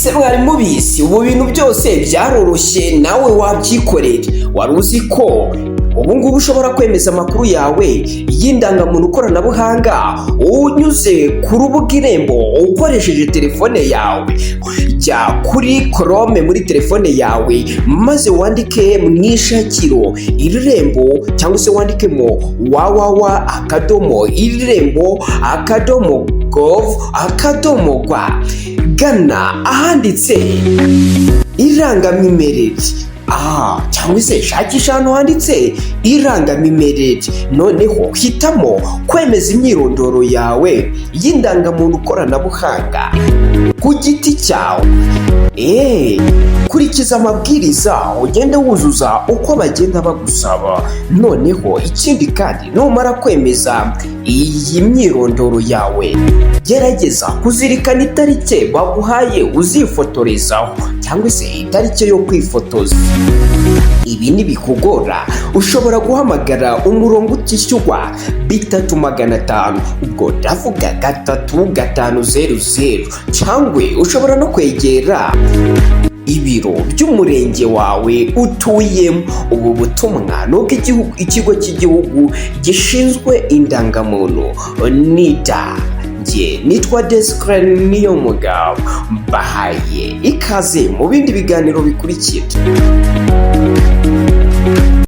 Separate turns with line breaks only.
Ese mwari mubizi? Ubu bintu byose byaroroshye, nawe wabyikorera. Wari uzi ko ubu ngubu ushobora kwemeza amakuru yawe y'indangamuntu koranabuhanga unyuze ku rubuga Irembo ukoresheje telefone yawe? Jya kuri Chrome muri telefone yawe, maze wandike mu ishakiro Irembo, cyangwa se wandikemo www.irembo.gov.rw. Gana ahanditse irangamimerere aha, cyangwa se shakisha ahantu handitse irangamimerere, noneho hitamo kwemeza imyirondoro yawe y'indangamuntu koranabuhanga ku giti cyawe. Kurikiza amabwiriza, ugende wuzuza uko bagenda bagusaba. Noneho ikindi kandi, numara kwemeza iyi myirondoro yawe, gerageza kuzirikana itariki baguhaye uzifotorezaho, cyangwa se itariki yo kwifotoza. Ibi ntibikugora, ushobora guhamagara umurongo utishyurwa 3500, ubwo ndavuga 3500, cyangwa ushobora no kwegera ibiro by'umurenge wawe utuyemo. Ubu butumwa ni ubw'igihugu, ikigo cy'igihugu gishinzwe indangamuntu, NIDA. Njye nitwa Desire niyo mugabo, mbahaye ikaze mu bindi biganiro bikurikira.